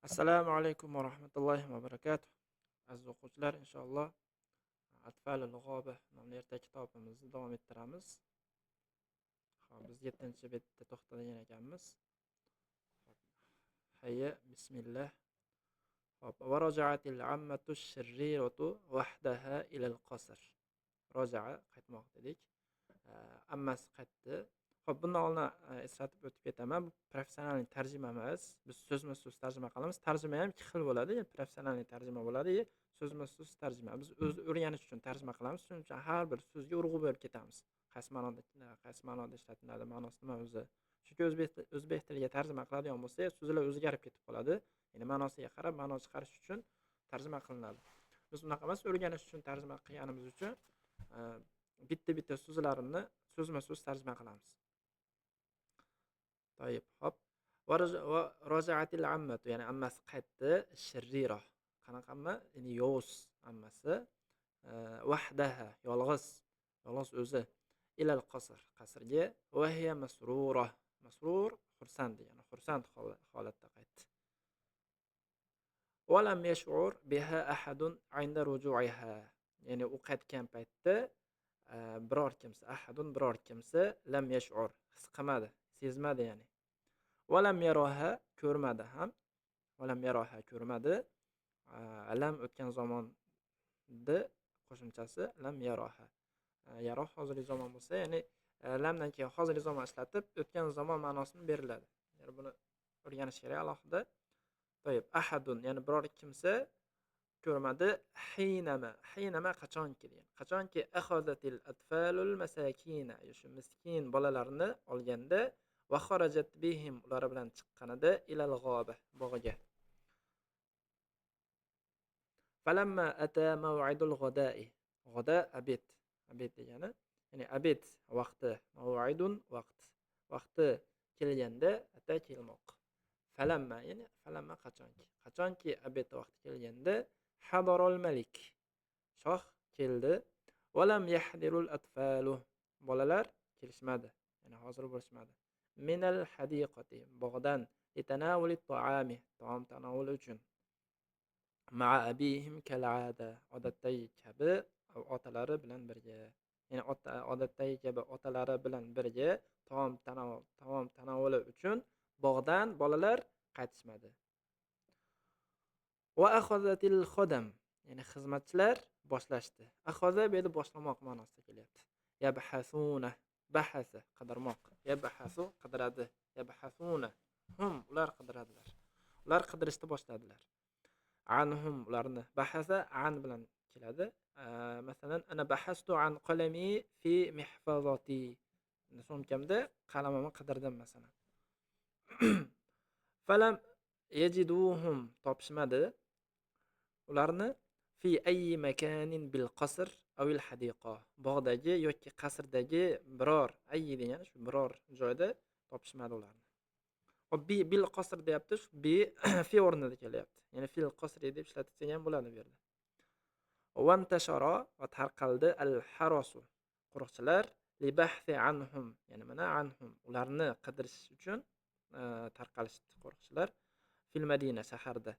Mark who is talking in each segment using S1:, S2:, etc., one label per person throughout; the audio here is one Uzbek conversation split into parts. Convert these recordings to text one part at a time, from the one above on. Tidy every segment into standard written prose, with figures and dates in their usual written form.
S1: Assalomu alaykum va rahmatullohi va barakatuh. Aziz o'quvchilar, inshaalloh Atfalul g'oba nomli ertak kitobimizni davom ettiramiz. Xo'p, biz 7-betda to'xtagan ekanmiz. Hayya, bismillah. Xo'p, va raja'atil ammatu shirriratu wahdaha ilal qasr. Raja'a qaytmoq dedik. Ammasi qaytdi. Xo'p, bundan oldin eslatib o'tib ketaman. Bu professional tarjima emas. Biz so'zma-so'z tarjima qilamiz. Tarjima ham ikki xil bo'ladi. Professional tarjima bo'ladi, so'zma-so'z tarjima. Biz o'z o'rganish uchun tarjima qilamiz. Shuning uchun har bir so'zga urg'u berib ketamiz. Qaysi ma'noda, qaysi ma'noda ishlatiladi, ma'nosi nima o'zi. Chunki o'zbek tiliga tarjima qiladigan bo'lsak, so'zlar o'zgarib ketib qoladi. Ya'ni ma'nosiga qarab ma'no chiqarish uchun tarjima qilinadi. Biz unaqa emas, o'rganish uchun tarjima qilganimiz uchun bitta-bitta so'zlarini so'zma-so'z tarjima qilamiz. Toyib, hop. Va raja'atil ammatu, ya'ni ammasi qaytdi, shirrira. Qanaqa amma? Ya'ni yovuz ammasi. Wahdaha, yolg'iz, yolg'iz o'zi. Ilal qasr, qasrga. Va hiya masrura. Masrur xursand degani, xursand holatda qaytdi. Va lam yash'ur biha ahadun 'inda ruju'iha. Ya'ni u qaytgan paytda biror kimsa, ahadun biror kimsa, lam yash'ur his qilmadi, sezmadi ya'ni. Va lam yaroha ko'rmadi ham. Va lam yaroha ko'rmadi. Lam o'tgan zamonni qo'shimchasi lam yaroha. Yaroh hozirgi zamon bo'lsa, ya'ni lamdan keyin hozirgi zamon ishlatib o'tgan zamon ma'nosini beriladi. Ya'ni buni o'rganish kerak alohida. To'yib, ahadun ya'ni biror kimsa ko'rmadi. Hinama, hinama qachonki degan. Qachonki axazatil atfalul masakina, shu miskin bolalarni olganda, va xarajat bihim ular bilan chiqqanida ilal g'oba bog'ga. Falamma ata maw'idul g'ada'i. G'ada abed, abed degani, ya'ni abed vaqti, maw'idun vaqt. Vaqti kelganda ata kelmoq. Falamma ya'ni falamma qachonki. Qachonki abed vaqti kelganda hadarul malik. Shoh keldi. Va lam yahdirul atfalu. Bolalar kelishmadi. Ya'ni hozir bo'lishmadi. Minal hadiqati, bog'dan, litanawulit ta'ami, taom tanovuli uchun. Ma'a abihim kal'ada, odatdagi kabi otalari bilan birga. Ya'ni odatdagi kabi otalari bilan birga taom tanovuli uchun bog'dan bolalar qaytishmadi. Va axazatil xodam, ya'ni xizmatchilar boshlashdi. Axaza bu yerda boshlamoq ma'nosida kelyapti. Yabhasuna, bahasa qidirmoq, yabhasu qidiradi, yabhasuna hum ular qidiradilar. Ular qidirishni boshladilar. Anhum ularni, bahasa an bilan keladi. Masalan, ana bahastu an qalami fi mihfazati. Sumkamda qalamimni qidirdim masalan. Falam yajiduhum topishmadi ularni fi ayyi makanin bil qasr aw al hadiqa. Bog'dagi yoki qasrdagi biror, ayyi degani shu biror joyda topishmadi ularni. Hop, bi bil qasr deyapti, shu bi fi o'rnida kelyapti. Ya'ni fil qasri deb ishlatilsa ham bo'ladi bu yerda. Vantashara va tarqaldi al harasu qo'riqchilar li bahthi anhum, ya'ni mana anhum ularni qidirish uchun tarqalishdi qo'riqchilar fil madina shaharda.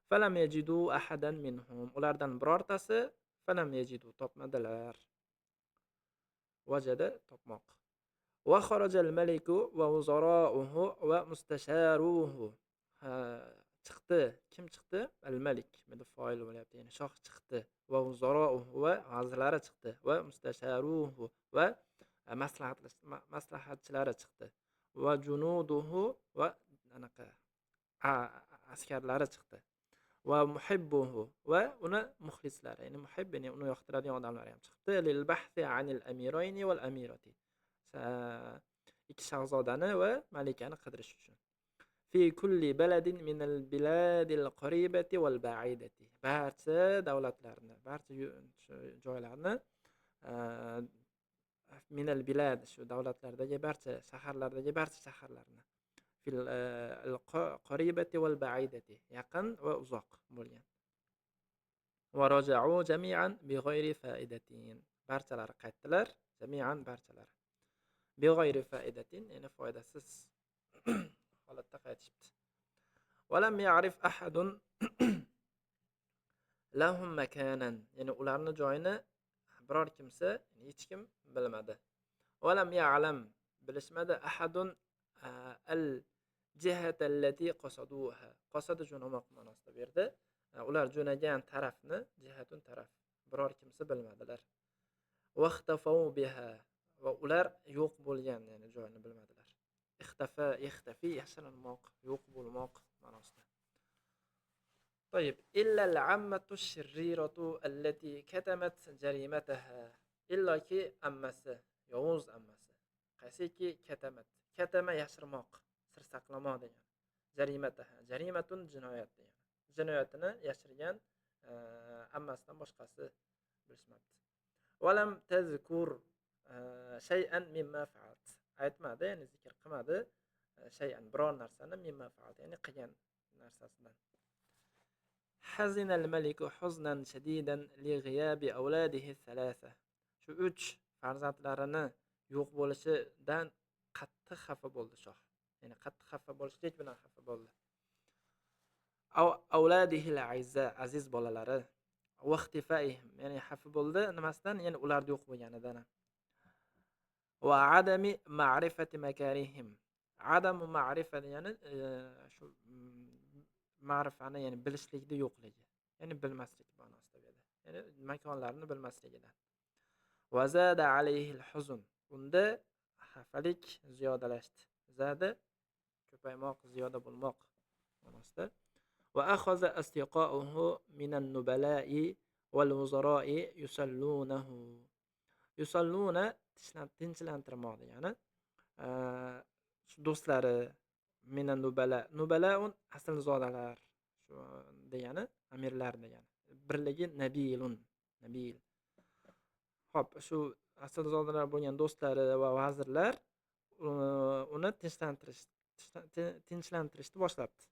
S1: Falam yajidu ahadan minhum, ulardan birortasi falam yajidu topmadilar. Vajada topmoq. Va xarajal maliku va vuzarauhu va mustasharuhu. Chiqdi. Kim chiqdi? Al malik. Bunda foil bo'lyapti. Ya'ni shoh chiqdi. Va vuzarauhu va vazirlari chiqdi. Va mustasharuhu va maslahatchilari chiqdi. Va junuduhu va anaqa askarlari chiqdi. Va muhibbuhu va uni muxlislari, ya'ni muhib ya'ni uni yoqtiradigan odamlar ham chiqdi. Lil bahthi anil amirayni wal amirati. Ikki shahzodani va malikani qidirish uchun. Fi kulli baladin minal biladil qaribati wal ba'idati. Barcha davlatlarni, barcha joylarni minal bilad shu davlatlardagi barcha shaharlardagi barcha shaharlarni fil qaribati wal ba'idati, yaqin va uzoq bo'lgan. Va raja'u jami'an bighayri fa'idatin. Barchalari qaytdilar, jami'an barchalari. Bighayri fa'idatin, ya'ni foydasiz holatda qaytishibdi. Valam ya'rif ahadun lahum makanan, ya'ni ularni joyini biror kimsa, hech kim bilmadi. Valam ya'lam, bilishmadi, ahadun al jihata allati qasaduha, qasada jo'namoq ma'nosida berdi. Ular jo'nagan tarafni, jihatun taraf, biror kimsa bilmadilar. Vaxtafau biha, va ular yo'q bo'lgan, ya'ni joyini bilmadilar. Ixtafa, ixtafi, yashirinmoq, yo'q bo'lmoq ma'nosida. Tayib, illa al-ammatu ash-shirriratu allati katamat jarimataha, illoki ammasi, yovuz ammasi, qaysiki katamat, katama yashirmoq, sir saqlamoq degan, jarimataha, jarimatun jinoyat degan, jinoyatini yashirgan ammasidan boshqasi bilishmabdi. Valam tazkur shay'an mimma fa'alt, aytmadi, ya'ni zikr qilmadi, shay'an biror narsani, mimma fa'alt, ya'ni qilgan narsasidan. Hazinal maliku huznan shadidan li g'iyabi awladihi thalatha, shu 3 farzandlarini yo'q bo'lishidan qattiq xafa bo'ldi shoh, ya'ni qattiq xafa bo'lishlik bilan xafa bo'ldi. Awladihi al-azza, aziz bolalari, va ixtifaihim, ya'ni xafa bo'ldi nimasidan, ya'ni ular yo'q bo'lganidan. Va adami ma'rifati makarihim, adamu ma'rifa ya'ni shu ma'rifani, ya'ni bilishlikda yo'qligi, ya'ni bilmaslik ma'nosida berdi, ya'ni makonlarini bilmasligidan. Va zada alayhi al-huzn, unda xafalik ziyodalashdi. Zada ko'paymoq, ziyoda bo'lmoq ma'nosida. Va akhadha asdiqa'uhu minan nubala'i wal wuzara'i yusallunahu, yusalluna tinchlantirmoq degani, shu do'stlari, minan nubala, nubalaun aslzodalar shu degani, amirlar degani, birligi nabilun, nabil. Xo'p, shu aslzodalar bo'lgan do'stlari va vazirlar uni tinchlantirishni boshlabdi.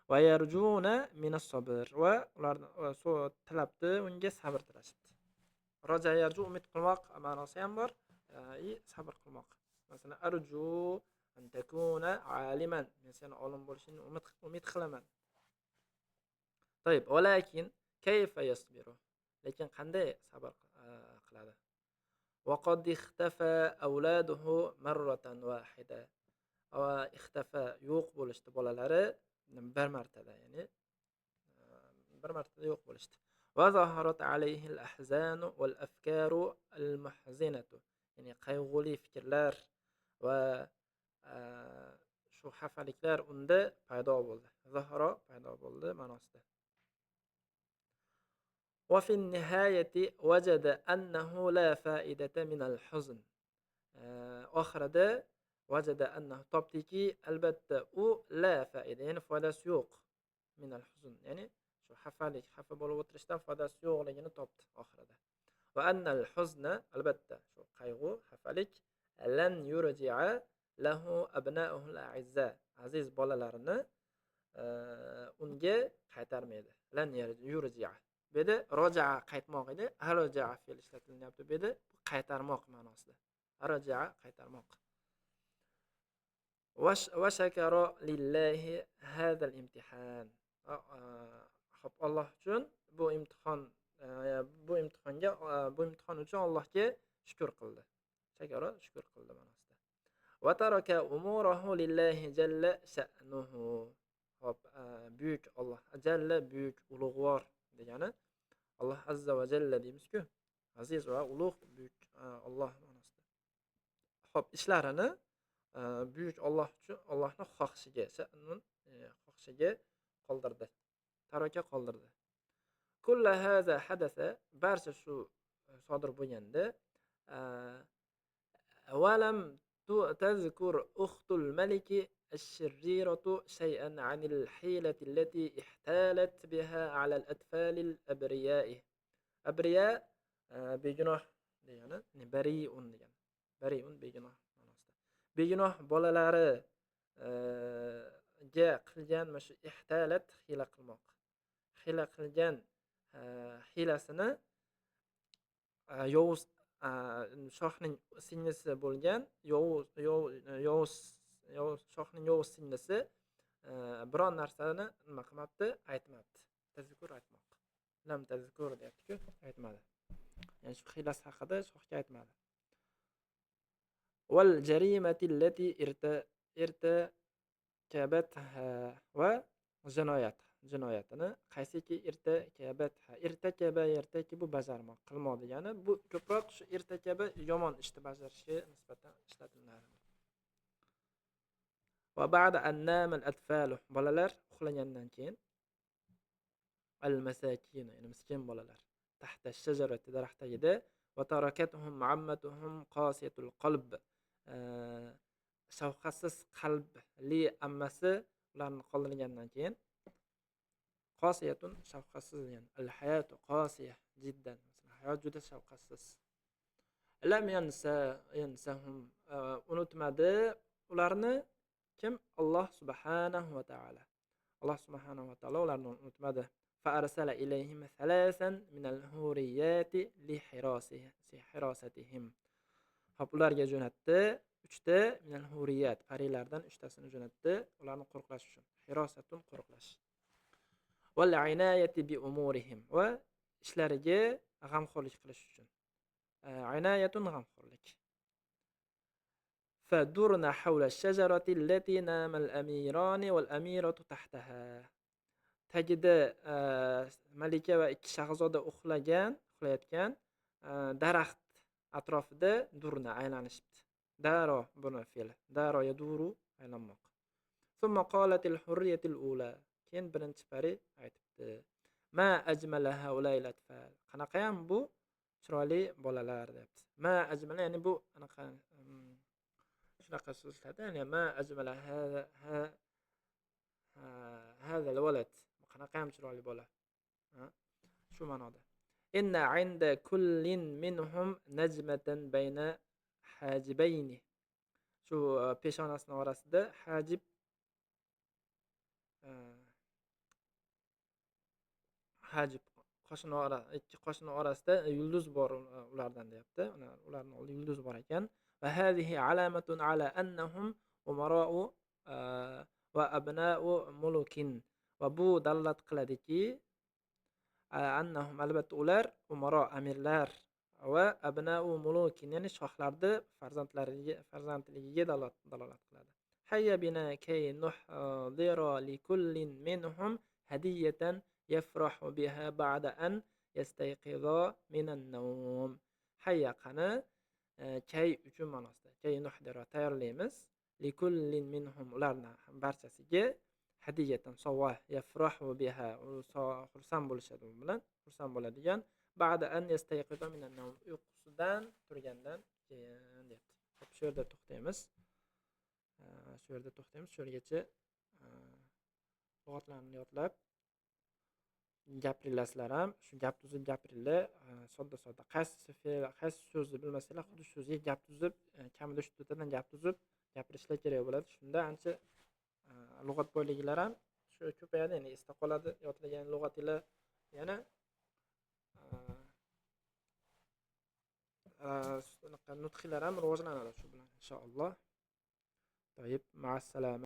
S1: Va yarjuna minas sabr, va ular tilabdi, unga sabr tilashibdi. Roja yarju umid qilmoq ma'nosi ham bor, sabr qilmoq. Masalan, arju an takuna aliman, men seni olim bo'lishingni umid qilaman. Tayib, walakin kayfa yasbiru, lekin qanday sabr qiladi? Va qad ixtafa awladuhu marratan wahida, va ixtafa yo'q bo'lishdi bolalari bir martada, ya'ni bir martada yo'q bo'lishdi. Va zaharat alayhi al-ahzanu wal afkaru al-muhzinatu, ya'ni qayg'uli fikrlar va shu xafaliklar unda paydo bo'ldi. Zahara paydo bo'ldi ma'nosida. Va fi nihayati wajada annahu la fa'idata min al-huzn, oxirida vajada annahu topdiki, albatta u la fa'ida, ya'ni foydasi yo'q, min al-huzn, ya'ni shu xafalik, xafa bo'lib o'tirishdan foydasi yo'qligini topdi oxirida. Va annal huzna, albatta shu qayg'u, xafalik, lan yurji'a lahu abna'uhu al-a'izza, aziz bolalarini unga qaytarmaydi. Lan yurji'a, bu yerda roja'a qaytmoq edi, arja'a fe'l ishlatilyapti bu yerda, qaytarmoq ma'nosida. Arja'a qaytarmoq. Va shakara lillahi hadal imtihan, Xo'p, Alloh uchun bu imtihon, bu imtihonga, bu imtihon uchun Allohga shukr qildi. Shakara shukr qildi ma'nosida. Va taraka umurahu lillahi jalla sha'nuhu. Xo'p, buyuk Alloh, jalla buyuk, ulug'vor degani, Alloh azza va jalla deymiz-ku, aziz va ulug', buyuk Alloh ma'nosida. Xo'p, ishlarini buyuk Alloh uchun, Allohning xohishiga, sha'nun xohishiga qoldirdi. Taraka qoldirdi. Kulla haza hadasa, barcha shu sodir bo'lganda, valam tazkur uxtul maliki ash-shirriratu shay'an 'anil hilati allati ihtalat biha 'ala al-atfalil abriya'i. Abriya begunoh degani, bariun degani. Bariun begunoh ma'nosida. Begunoh bolalari ga qilgan mana shu ihtalat hila qilmoq. Hila qilgan hilasini yovuz shohning singlisi bo'lgan yovuz shohning yovuz singlisi Biron narsani nima qilmabdi, aytmabdi. Tazkur aytmoq. Lam tazkur deyapti-ku, aytmadi. Ya'ni shu hiylasi haqida shohga aytmadi. Val jarimati allati irtakabatha va jinoyat, jinoyatini qaysiki irtakabatha, irtakaba yartakibu bajarmoq, qilmoq degani, bu ko'proq shu irtakaba yomon ishni bajarishga nisbatan ishlatiladi. Va ba'da an nama al-atfalu, bolalar uxlagandan keyin, al-masakin, ya'ni miskin bolalar, tahta ash-shajarati, daraxt tagida, va tarakatuhum ammatuhum qasiyatul qalb, shafqatsiz qalbli ammasi ularni qoldirgandan keyin, qasiyatun shafqatsiz degan, al-hayatu qasiya jiddan, masalan, hayot juda shafqatsiz. Lam yansahum, unutmadi ularni kim? Alloh subhanahu va taolo. Alloh subhanahu va taolo ularni unutmadi. Fa arsala ilayhim thalathan min al-huriyati li hirasatihim. Hop, ularga jo'natdi uchta min al-huriyat, parilardan uchtasini jo'natdi ularni qo'riqlash uchun. Hirosatun qo'riqlash. Wal inayati bi umurihim, va ishlariga g'amxo'rlik qilish uchun. Inayatun g'amxo'rlik. فدرنا حول الشجرة التي نام الأميران والأميرة تحتها. Tagida malika va ikki shahzoda uxlayotgan daraxt atrofida durna aylanishibdi. Daro buni fe'li. Daro yaduru aylanmoq. Thumma qalat al-hurriyatu al-ula. Keyin birinchi pari aytibdi. Ma ajmala haula'il atfal. Qanaqayam bu chiroyli bolalar deyapti. Ma ajmala, ya'ni bu anaqa shunaqa so'zlarda, ya'ni ma ajmala hada al-walad, qanaqa ham chiroyli bola, shu ma'noda. Inna 'inda kullin minhum najmatan bayna hajibayni, shu peshonasining orasida hajib, hajib qoshini ora, ikki qoshini orasida yulduz bor ulardan deyapti. Ularning oldida yulduz bor ekan. Va hadhihi alamatun ala annahum umara'u va abna'u mulukin. Va bu dalolat qiladiki, annahum, albatta ular umaro amirlar va abna'u mulukin, ya'ni shohlarni farzandligiga dalolat qiladi. Hayya bina kay nuhdira li kullin minhum hadiyatan yafrahu biha ba'da an yastayqiza minan nawm. Hayya qani, kay uchun ma'nosida, kay nuhdira tayyorlaymiz, li kullin minhum ularni barchasiga, hadiyatan sovg'a, yafrahu biha xursand bo'lishadi u bilan, xursand bo'ladigan, ba'da an yastayqiza minan nawm, uyqusidan turgandan keyin deyapti. Hop, shu yerda to'xtaymiz. Shu yerda to'xtaymiz. Shu yergacha lug'atlarni yodlab gapiringlar ham, shu gap tuzib gapiringlar, sodda-sodda. Qaysi fe'l, qaysi so'zni bilmasanglar, xuddi shu so'zga gap tuzib, kamida 3-4tadan gap tuzib gapirishlar kerak bo'ladi. Shunda ancha lug'at boyligilar ham shu ko'payadi, ya'ni esda qoladi yodlagan lug'atinglar, yana nutqlar ham rivojlanadi shu bilan inshaalloh. Tayyib, ma'assalama.